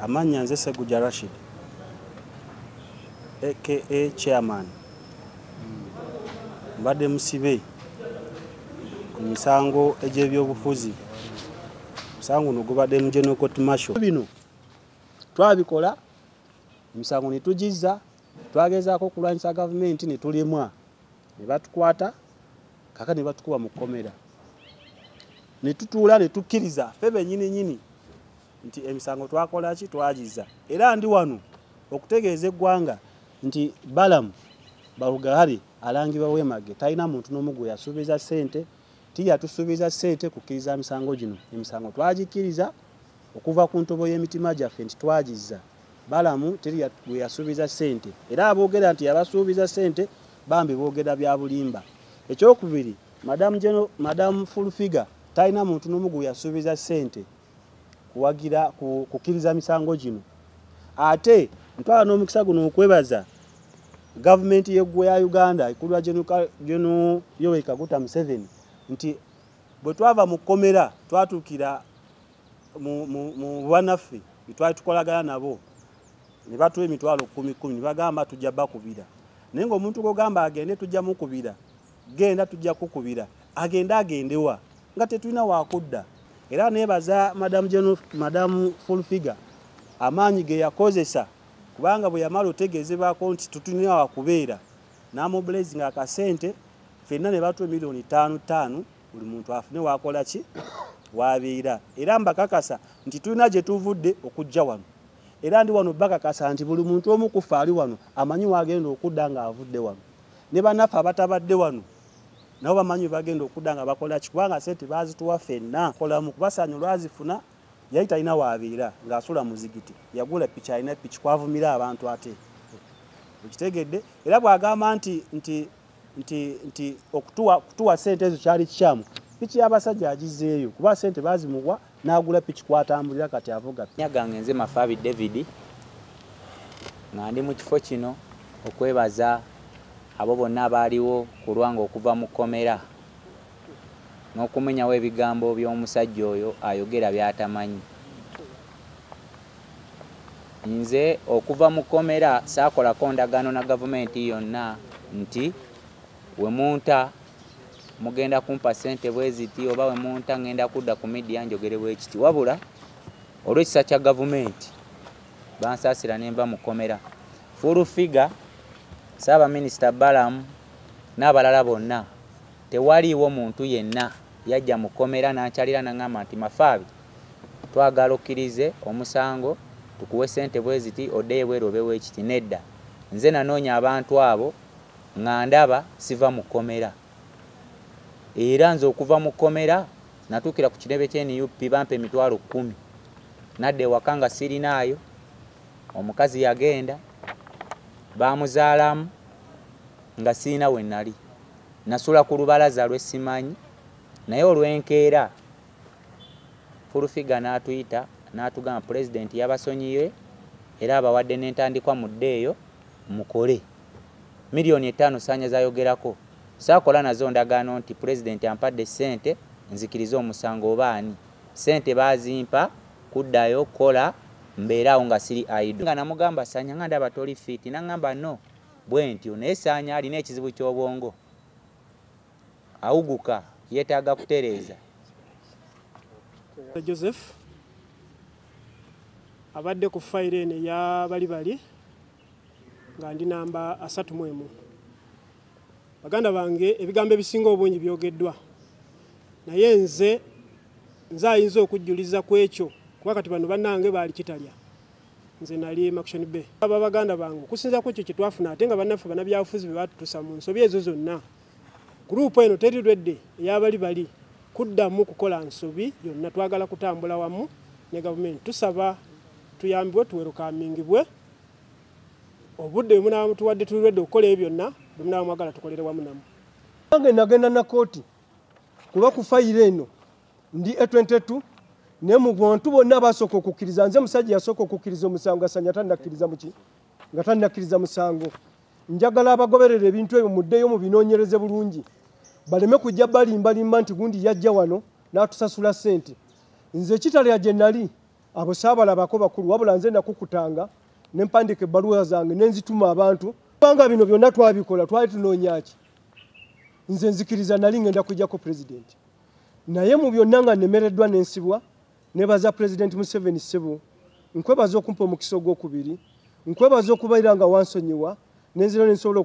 Amannya nze Seguja Rashid, aka Chairman. Mbadde musibe ku misango egy'ebyobufuzi. Omusango guno gubadde mu General Court Martial. Bino twabikola, emisango ne tugizza, twagezaako okulwanyisa gavumenti ne tulemwa, ne batukwata, kaka ne batukuba mu kkomera. Ne tutuula ne tukkiriza ffe bennyini nnyini nti emisango twakola ki, twagizza. Era ndi wano okutegeeza eggwanga nti Balaam Barugahare alangibwa Wemage talina muntu n'omu gwe yasuubiza ssente, tiyatusuubiza ssente kukkiriza misango gino. Emisango twagikkiriza okuva ku ntobo y'emitima gyaffe nti twagizza. Balaam teri gwe yasuubiza ssente, era aboogera nti yabasuubiza ssente bambi boogera bya bulimba. Ekyokubiri, Madam Full Figure talina muntu n'omu gwe yasuubiza ssente kuwagira kukkiriza misango gino. Ate ntwala n'omukisa guno okwebaza gavumenti y'eggwe ya Uganda ekulwa General Yoweri Kaguta Museveni nti bwe twava mu kkomera twatuukira mu bannaffe be twali tukolagana nabo ne batuwa emitwalo kumi kumi ne bagamba tujja bakubira, naye ng'omuntu gw'ogamba agende tujja mukubira, genda tujja kukubira, agende agendewa nga tetulina wakudda. Era neebaza Madam Full Figure amaanyi ge yakozesa, kubanga bwe yamala otegeezebwako nti tetulina wakubeera, n'amobilizinga akasente ffenna ne batuwa miliyoni ttaano ttaano buli muntu afune waakola ki, waabeera. Era mbakakasa nti tulina gye tuvudde okujja wano, era ndi wano bakakasa nti buli muntu omu ku ffe ali wano amanyi w'agenda okudda ng'avudde wano, ne bannaffe abatabadde wano nabo bamanyi bagenda okudda nga bakola ki, kubanga ssente baazituwa ffenna. Kolamu kubasaanya olwazifuna yali talina waabeera ng'asula muzigiti, yagula piki, alina piki kwavumira abantu ate okitegedde. Era bw'agamba nti nti nti nti okutuwa ssente ezo kyali kikyamu, piki y'abasajja agizeeyo kuba ssente baazimuwa n'agula piki kwatambulira kati avuga. Gange nze Mafabi David, nga ndi mu kifo kino okwebaza abo bonna abaaliwo ku lwange okuva mu kkomera n'okumenyawo ebigambo by'omusajja oyo ayogera by'atamanyi. Nze okuva mu kkomera saakolako ndagaano na gavumenti yonna nti we munta mugenda kumpa ssente bwe ziti oba we munta ngenda kudda ku midiya njogere bwe kiti, wabula olw'ekisa kya gavumenti bansaasira ne nva mu kkomera. Full Figure, Ssaabaminisita Balaam n'abalala bonna, tewaliiwo muntu yenna yajja mu kkomera n'ankyalira n'aŋŋamba nti Mafaabi twagala okkirize omusango tukuwe ssente bwe ziti oddeyo ebweru obe weekiti. Nedda, nze nanoonya abantu abo nga ndaba siva mu kkomera. Era nze okuva mu kkomera natuukira ku kitebe kya NUP bampa emitwalo 10, nadda ewaka nga sirinaayo. Omukazi yagenda baamuzaalamu nga sirina we nali, nasula ku lubalaza lwe simanyi. Naye olw'enkeera Full Figure n'atuyita n'atugamba pulezidenti yabasonyiye era abawadde n'entandikwa muddeeyo mukole. Miliyoni 5 Ssaanya z'ayogerako saakola nazo ndagaano nti pulezidenti ampadde ssente nzikirize omusango oba ani. Ssente baazimpa kuddayo kukola mbeeraawo nga siri idle. Nga namugamba Ssaanya nga ndaba toli fit, n'aŋŋamba no bwe ntyo, naye Ssaanya alina ekizibu ky'obwongo, awuguka, yeetaaga kutereeza. Joseph abadde ku fayiro eno eya bali bali nga ndi namba 31. Baganda bange, ebigambo ebisinga obungi byogeddwa, naye nze ayinza okujjuliza ku ekyo kuba kati bano bannange baali kitalya, nze nali Murchison Bay. Aba baganda bange okusinziira ku ekyo kye twafuna, ate nga bannaffe bannabyabufuzi be baatutuusa mu nsobi ezo zonna, gurupu eno teri lwedde ey'abali bali kuddamu kukola nsobi yonna. Twagala kutambula wamu ne gavumenti, tusaba tuyambibwe, tuwerukamingibwe obudde bwe munaaba mutuwadde, tuli lwedde okukola ebyo byonna bwe munaaba mwagala tukolere wamu nammwe. Nange nagenda na kkooti kuba ku fayiro eno ndi A22, naye mu bantu bonna abasooka okukkiriza nze musajja yasooka okukkiriza omusango, Ssaanya tannakkiriza muki, nga tannakkiriza musango. Njagala abagoberera ebintu ebyo muddeyo mubinoonyereze bulungi, baleme kujja balimbalimba nti gundi yajja wano n'atusasula ssente. Nze kitalya gye nali Abo saabalabako bakulu, wabula nze nakukutanga ne mpandiika ebbaluwa zange ne nzituma abantu. Kubanga bino byonna twabikola, twali tunoonya ki? Nze nzikiriza nali ngenda kujjako pulezidenti, naye mu byonna nga nnemereddwa n'ensibwa. Nebaza Pulezidenti Museveni, ssebo, nkwebaza okumpa omukisa ogwokubiri, nkwebaza okubeera nga wansonyiwa nenzira nensobola.